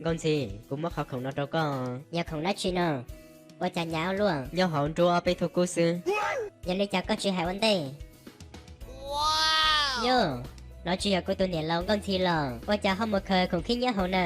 Nkauj Ntxhi, kuv muab qhov khoom no rau koj. Yog khoom dab tsi no? Ua cas hnyav ua luaj? Nyob hauv nruab ob peb tug kub xwb. Yog li cas koj tsis hais ua ntej? Yog, no tsis yog kuv tus niam laus Nkauj Ntxhi los ua cas ho mus khaws khoom khib nyiab hauv na?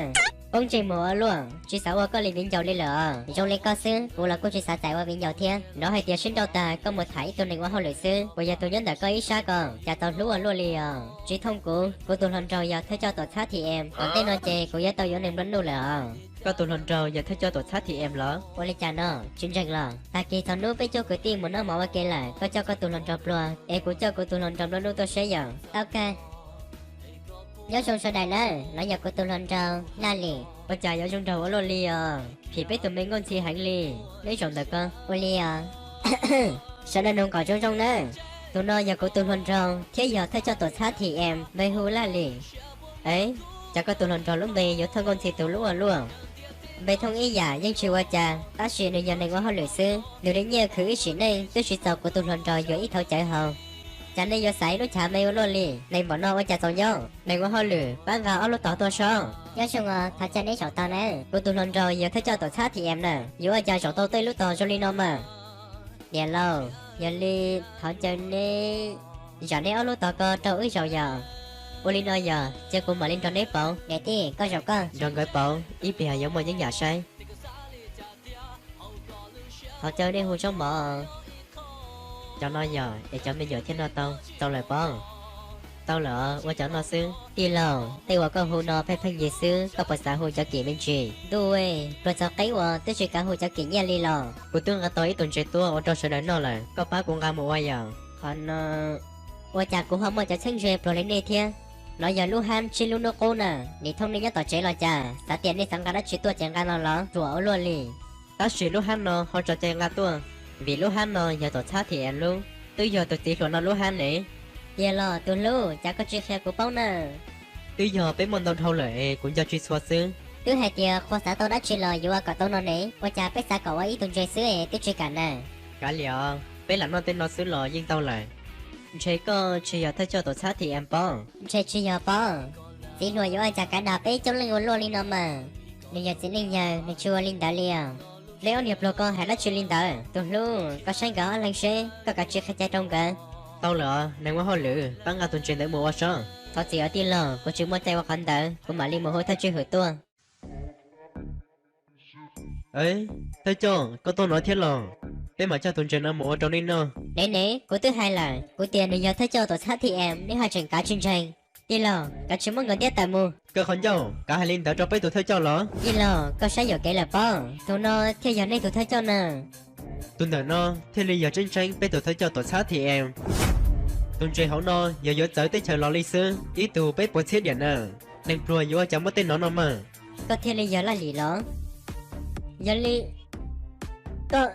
Poob ntsej muag ua luaj, tsis xav ua koj li viv ncaus li lawm os. Zoo li koj xwb kuv los kuj tsis xav txais ua viv ncaus thiab. Nrov hais tias sib nrauj tag koj mus tham ib tug neeg ua hauj lwm xwb, uas yog tus nyob ntawm koj ib sab ko, cas tau hlub ua luaj li os. Tsis thooj kuv, kuv tus hluas nraug yog thawj coj tuam txhab T M, tom ntej no ces kuv yuav tau yuav neeg nplua nuj lawm os. Koj tus hluas nraug yog thawj coj tuam txhab T M los? Ua li cas no, tsis ntseeg los? Tag kis txog hnub peb cuab kwv tij mus noj mov ua ke lawm, koj coj koj tus hluas nraug pluag, es kuv coj kuv tus hluas nraug nplua nuj tuaj saib yom. Ok. Nyob zoo sawv daws nawb, no yog kuv tus hluas nraug Laj Lim. Ua cas yuav zoo nraug ua luaj li os, phim peb tus me Nkauj Ntxhi heev li. Neb zaum ntawm ko. Ua li os. Sawv daws mloog kom zoo zoo nawb. Tus no yog kuv tus hluas nraug thiab yog thawj coj tuam txhab T M, npe hu Laj Lim. Es, cas koj tus hluas nraug lub npe yuav thooj Nkauj Ntxhi tus lub ua luaj? Npe thooj ib yam yeej tsis ua cas, tab sis nws yog neeg ua hauj lwm xwb, nws li nyiaj khwv ib sim neej twb tsis txaus kuv tus hluas nraug yuav ib thauv cawv haus. Cas nej yuav xaiv lub chav me ua luaj li? Neeg npaum no ua cas txaus nyob? Neeg ua hauj lwm pab nqa ob lub tog tuaj sob. Nyob zoo os, thov caw neb zaum tog nawb. Kuv tus hluas nraug yog thawj coj tuam txhab T M na, yuav ua cas zaum tau tej lub tog zoo li no mas? Niam laus, yog li thov caw neb zam neb ob lub tog ko rau wb zaum yom. Ua li no yog, cia kuv mam li nrog neb pauv. Niam tij, koj zaum koj. Nrog nkawd pauv ib pliag yuav muaj yeeb yam saib. Thov caw nej hu zaub mov. Cov no yog es cov me nyuam thiaj noj tau. Tau lawm pob. Tau lawm os, ua cov no xwb. Tij laug, tej uas koj hu no pheej pheej yig xwb, koj puas xav hu cov kim me ntsis? Ntuj, pluag txog qib uas twb tsis kav hu cov kim nyiaj li los? Kuv twb nqa tau ib tug ntses tuab ua rau sawv daws noj lawm, koj pab kuv nqa mus ua yom. Qhov no, ua cas kuv ho muaj cov txheeb ze pluag li nej thiab? No yog lub hab tsib lub hnub qub na, nim thooj nej nyob tom tsev los cas, xav tias nej xav nqa dab tsi tuaj ces nqa no los ruam ua luaj li. Tab sis lub hab no ho tso cai nqa tuaj, vim lub hab no yog tuam txhab T M lub, twb yog tus txiv hluas no lub hab ne. Tiag los tus hlub, cas koj tsis qhia kuv paub na? Twb yog peb muaj ntau dhau lawm es kuv nco tsis txhua xwb. Twb hais tias qhua xav tau dab tsi los yuav ua kom tau no ne, ua cas peb xav kom ua ib tug ntses xwb es twb tsis kam na? Kav liam os, peb lam noj tej no xwb los yeej tau lawm. Ntshe koj tsis yog thawj coj tuam txhab T M pob. Ntshe tsis yog pob. Txiv hluas yuav ua cas kav dag peb coob leej ua luaj li no mas. Nws yog txiv neej yawg, nws tsis ua li ntawd li os. Neb ob niag pluag ko hais dab tsi li ntawd? Tus hlub, koj saib nkawd ob leeg seb koj kav tsij qhia cai rau nkawd. Tau lawm os, neeg ua hauj lwm, pab nqa tus ntses ntawd mus ua sob. Thov txim os tij laug, kuv tsis muaj cai ua qhov ntawd, kuv mam li mus hu thawj tswj hwm tuaj. Thawj coj, koj tuaj no thiab los? Peb mam coj tus ntses no mus ua rau nej noj. Nev nev, kuv twb hais lawm, kuv tias nws yog thawj coj tuam txhab T M, neb haj tseem kav tsis ntseeg. Tij laug, kav tsij muab nkawd ntiab tawm mus. Koj qhov ncauj, kav hais li ntawd rau peb tus thawj coj los? Tij laug, koj saib yuam kev lawm pob, tus no thiaj yog nej tus thawj coj na. Tus ntawm no thiaj li yog tseeb tseeb peb tus thawj coj tuam txhab T M. Tus ntses hauv no yog yuav txawv teb chaws los li xwb, ib tug peb puas txhiab diam na. Neeg pluag yuav ua cas muaj tej no no mas. Koj thiaj li yog Laj Lim los? Yog li, koj,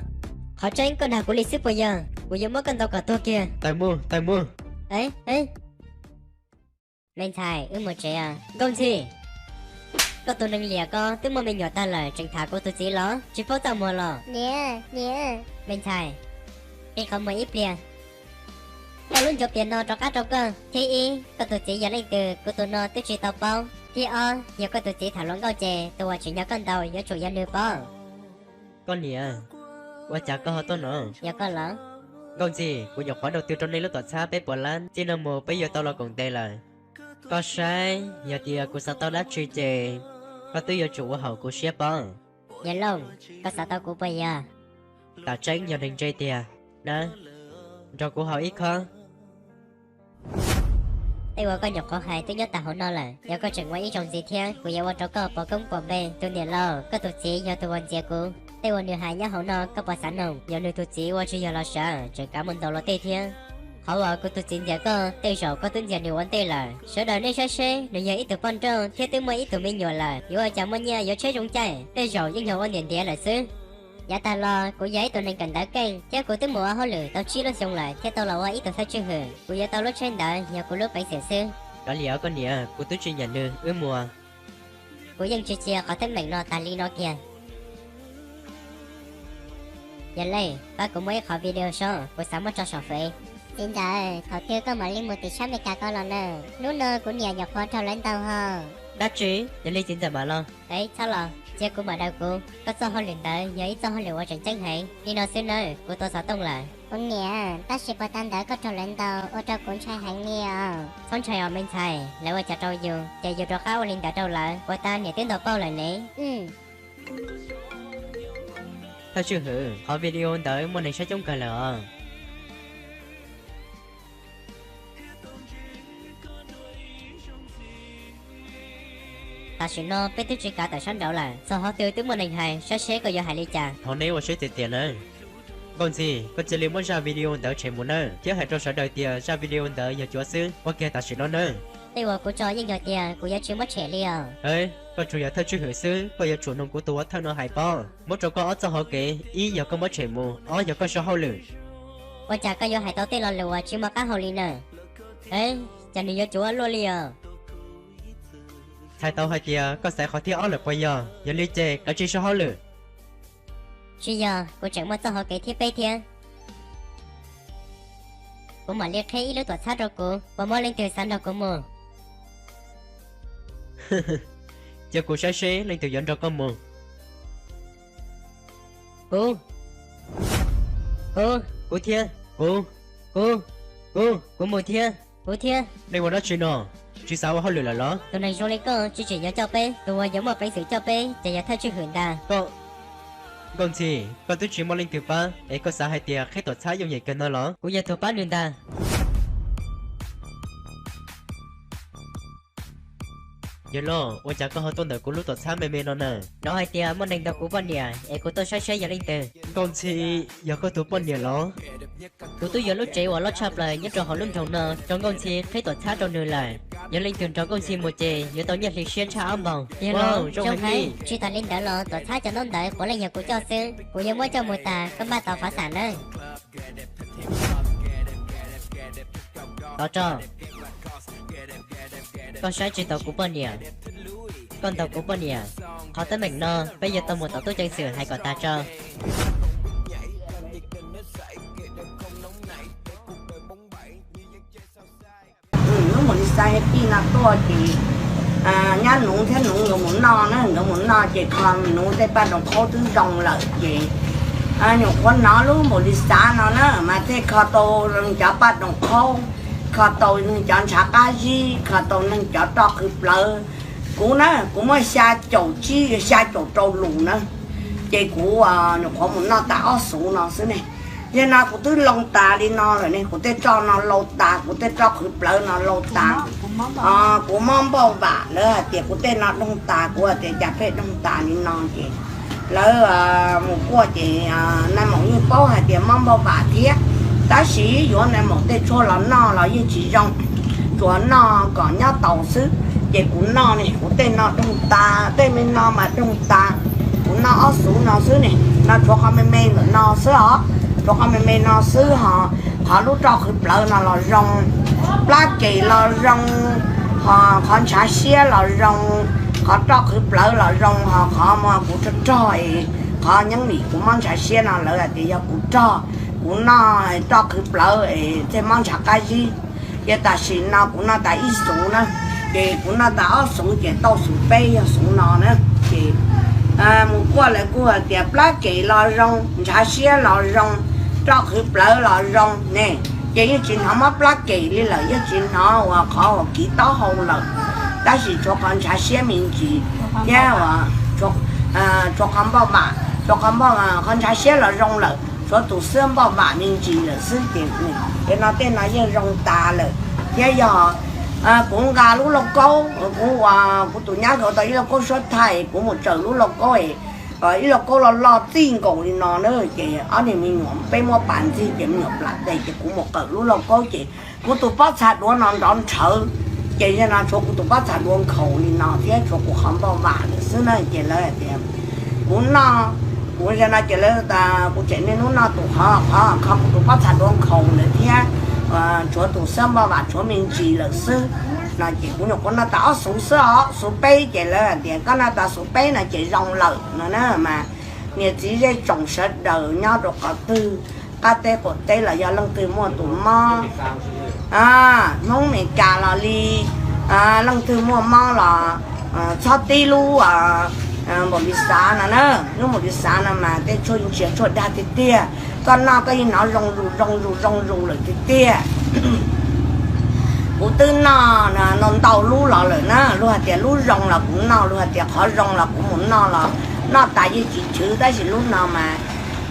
qhov tseeb koj dag kuv li xwb puas yog? Kuv yuav muab koj ntaus kom tuag kiag. Tawm mus, tawm mus. Me ntxhais, wb mus tsev os. Nkauj Ntxhi, koj tus neeg liam ko twb muaj me nyuam tag lawm tseem tham kuv tus txiv los? Tsis paub txaj muag los? Niam, niam. Me ntxhais, qi qhov muag ib pliag. Tau lub ncuav pias no rov qab rau koj. Thib ib, koj tus txiv yog leej twg kuv tus no twb tsis tau paub. Thib ob, yog koj tus txiv tham hluas nkauj ces tus uas tsim nyog koj ntaus yuav tsum yog nws pob. Koj niam, ua cas koj ho tuaj no? Yog koj los? Nkauj Ntxhi, kuv nyuam qhuav rau twg rau nej lub tuam txhab peb puas lab, txij no mus peb yuav tau los koom tes lawm. Koj saib, yog tias kuv xav tau dab tsi ces koj twb yuav tsum ua haum kuv siab pob. Yawg Looj, koj xav tau kuv puas yog? Tam tseeb yog neeg ntse tiag. Na, nrog kuv haus ib khob. Tej uas koj nyuam qhuav hais twb nyob tas hauv no lawm, yog koj tseem ua ib zaug ntxiv thiab kuv yuav ua rau koj pov koob pov npe. Tus niam laus, koj tus txiv yog tus uas ntxias kuv, tej uas nws hais nyob hauv no koj puas xav noog? Yog nws tus txiv ua tsis yog los sav tseem kav mus ntaus luag tej thiab. Qhov uas kuv tus txiv ntxias koj, tej zaum koj twb ntxias nws ua ntej lawm. Sawv daws nej saib seb, nws yog ib tug poj nrauj thiab twb muaj ib tug me nyuam lawm, yuav ua cas muaj nyiaj yuav tsheb zoo caij, tej zaum yeej yog ua niam ntiav lawm xwb. Yav tag los kuv yog ib tug neeg kawm ntawv keej thiab kuv twb mus ua hauj lwm tau tsib lub xyoo lawm thiaj tau los ua ib tug thawj tswj hwm. Kuv yuav tau lub tsheb ntawd yog kuv lub peev xwm xwb. Kav liam koj niam, kuv twb tsis nyiam nws, wb mus. Kuv yeej tsis cia qhov teeb meem no tas li no kiag. Yog li, pab kuv muab ib qhov video sob, kuv xav muab tso saum Fev. Txiv ntxawm, thaum twg koj mam li mus tim sab Meskas ko los na? Hnub no kuv niam nyuam qhuav raug lawv ntaus hos. Dab tsi? Yog li txiv ntxawm mam los. Ev, txhob los, cia kuv mam daws kuv. Koj txoj hauj lwm ntawd yog ib txoj hauj lwm uas tseem ceeb heev. Li no xwb nawb, kuv tua xov tooj lawm. Ua niam, tab sis puas tag ntawd koj raug lawv ntaus ua rau kuv ntshai heev li os. Txhob ntshai os me ntxhais, lawv ua cas rau yus ces yus rov qab ua li ntawd rau lawv, ua tag niam twb ntaus pauj lawm ne. Thawj tswj hwm, qhov video ntawd muaj neeg saib coob kawg lawm os. Tam sim no peb twb tsis kav tawm sab nraud lawm, txog qhov twg twb muaj neeg hais, saib seb koj yuav hais li cas. Thov neb ua siab tiag tiag nawb. Nkauj Ntxhi, koj cia li muab zaj video ntawd tshem mus nawb, thiab hais rau sawv daws tias zaj video ntawd yog cuav xwb, ua kiag tam sim no nawb. Tej uas kuv tso yeej yog tiag, kuv yuav tsis muab tshem li os. Koj tsuas yog thawj tswj hwm xwb, koj yuav tsum mloog kuv tus ua thawj no hais pob. Muab rau koj ob txoj hauv kev, ib yog koj muab tshem mus, ob yog koj so hauj lwm. Ua cas koj yuav hais tau tej lo lus uas tsis muaj qab hau li na? Ev, cas nws yuav cuav luaj li os? Txhais tau hais tias koj xaiv qhov thib ob lawm puas yog? Yog li ces kav tsij so hauj lwm. Tsis yog, kuv tseem muaj txoj hauv kev thib peb thiab. Kuv mam li qhib ib lub tuam txhab rau kuv, puas muaj leej twg xav nrog kuv mus? Cia kuv saib seb leej twg yuav nrog koj mus. Kuv, kuv, kuv thiab, kuv, kuv, kuv, kuv mus thiab, kuv thiab. Nej ua dab tsi no? Tsis xav ua hauj lwm lawm los? Tus neeg zoo li koj tsis tseem yuav coj peb, tus uas yuav muaj peev xwm coj peb ces yog thawj tswj hwm ntag. Nkauj Ntxhi, koj twb tsis muaj leej twg pab es koj xav hais tias qhib tuam txhab yooj yim kawg no los? Kuv yog tus pab nws ntag. Yawg loj, ua cas koj ho tuaj ntawm kuv lub tuam txhab me me no na? Hnov hais tias muaj neeg ntaus kuv poj niam es kuv tuaj saib seb yog leej twg. Nkauj Ntxhi yog koj tus poj niam los? Kuv twb yuav lub tsev uas loj tshaj plaws nyob rau hauv lub nroog no rau Nkauj Ntxhi qhib tuam txhab rau nws lawm. Yog leej twg nrog Nkauj Ntxhi mus ces yuav tau nyiaj hli siab tshaj ob npaug. Yawg loj, zoo heev li. Tsis tas li ntawd los tuam txhab cov ntaub ntawv puav leej yog kuv coj xwb, kuv yuav muab coj mus tas koj npaj tau fav xam nawb. Tos tso. Koj saib tsis taus kuv poj niam. Koj ntaus kuv poj niam. Qhov teeb meem no peb yuav tau mus tom tub ceev xwm hais kom tag tso. Hnub Maum Lis Xav Hej Pij no tuaj ces nyab Nuv thiab Nuv nkawd mus noj na, nkawd mus noj ces kho Nuv tej paj rooj qhaub twb zoo lawm ces nyuam qhuav hnov lub Maum Lis Xav no na mas thiaj kho tau cov paj rooj qhaub, kho tau cov ntshav qab zib, kho tau neeg cov roj qhwv plawv. Kuv na kuv muaj xya caum tsib xya caum rau lus na, ces kuv nyuam qhuav mus noj tas ob xuv no xwb ne. Yog no kuv twb loo tas li no lawm ne, kuv tej roj no lau tas, kuv tej roj qhwv plawv no lau tas. Kuv mob npauj vam, lawv hais tias kuv tej no doog tas, kuv hais tias cas pheej doog tas li no ces lawv mus kuaj ces nais maum yeej paub hais tias mob npauj vam thiab, tab sis yuav nais maum tej tshuaj los noj los yeej tsis zoo, tsuas noj kom nyob taus xwb. Ces kuv noj ne kuv tej no doog tas, tej me no mas doog tas. Kuv noj ob xuv no xwb ne, no tshuav qhov me me ntawm no xwb os, tshuav qhov me me no xwb ho qhov lub roj qhwv plawv no los zoo, plab kem los zoo, ho qhov ntshav siab los zoo, qhov roj qhwv plawv los zoo, ho qhov muaj kuv rog rog es qhov nyeeb lim kuv mob ntshav siab no lawv hais tias yog kuv rog, kuv noj roj qhwv plawv es thiaj mob ntshav qab zib. Ces tam sim no kuv noj tas ib xuv na, ces kuv noj tas ob xuv ces tau xuv peb yog xuv no na. Ces mus kuaj lawv kuj hais tias plab kem los zoo, ntshav siab los zoo, roj qhwv plawv los zoo ne. Ces yeej tsis hnov mob plab kem li lawm, yeej tsis hnov uas qhov uas kiv taub hau lawm, tab sis tshuav qhov ntshav siab me ntsis thiab uas tshuav qhov npauj vam, tshuav qhov npauj, qhov ntshav siab los zoo lawm, tshuav tus xwb npauj vam me ntsis lawm xwb ces, ces no tej no yeej zoo tas lawm. Thiab yog kuv nqa lub lauj kaub, kuv, kuv tus nyab nkawd tau ib lauj kaub suab thaij, kuv mus tsaws lub lauj kaub, ib lauj kaub loj loj txij nkaus li no na, ces ob niag me nyuam peb muab pas ntxig ces me nyuam plam tes ces kuv mus qawm lub lauj kaub ces kuv tus pob txha duav no nrov nrhawv, ces yog no tshuav kuv tus pob txha duav nkhaus li no thiab tshuav kuv qhov npauj vam lawm xwb na. Ces lawv hais tias kuv noj, kuv yog no ces lawv, kuv tseem niaj hnub noj tus qhov, qhov kho kuv tus pob txha duav nkhaus ntawd thiab tshuav tus xwb npauj vam tshuav me ntsis lawm xwb no. Ces kuv nyuam qhuav noj tas ob xuv xwb os, xuv peb ces lawv hais tias koj noj tas xuv peb no ces zoo lawm no na. Mas niam txiv zej tsoom sawv daws nyob rau qhov twg, qab teb qaum teb los yog leej twg muaj tus mob, Hmoob Mes Kas los li, leej twg muaj mob los txhob tib lub npaum li xav no na. Lub npaum li xav no mas tej tshuaj yeej tsis yog tshuaj dag tiag tiag. Koj noj koj yeej hnov zoo zus zoo zus zoo zus lawm tiag tiag. Kuv twb noj ntau ntau lub los lawm na, luag hais tias lub zoo los kuv noj, luag hais tias qhov zoo los kuv mus noj los noj tas yeej tsis chwv, tab sis lub no mas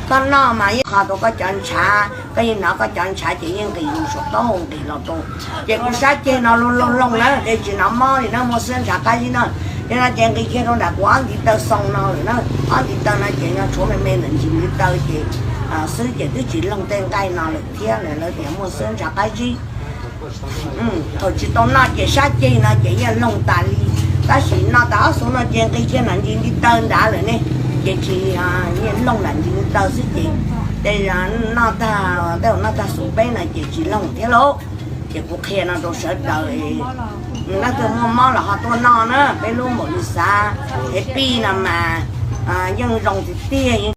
koj noj mas yeej qhov rau koj cov ntshav, koj yeej hnov koj cov ntshav ces yeej nqis zus saum taub hau nqis los rau. Ces kuv sab ceg no loog loog loog na, ces tsis hnov mob li na, muaj xwb ntshav qab zib na. Ces no ces nqis kiag rau nram kuv ob ntiv taw xoo no lawm na, ob ntiv taw no ces nyob tshuav me me ntawm ntsis ntiv taw ces xwb ces twb tsis loog tej nqaij no lawm thiab, lawv tias muaj xwb ntshav qab zib. Thaum tsis tau noj ces sab ceg no ces yeej loog tas li, tab sis noj tas ob xuv no ces nqis kiag nram ntsis ntiv taw nrad lawm ne, ces tsis, yeej loog nram ntsis ntiv taw xwb ces tej noj tag, tej noj tag xuv peb no ces tsis loog thiab lauj. Ces kuv qhia no rau sawv daws, leej twg muaj mob los ho tuaj noj na, peb lub npaum li xav, es pij no mas yeej zoo tiag tiag,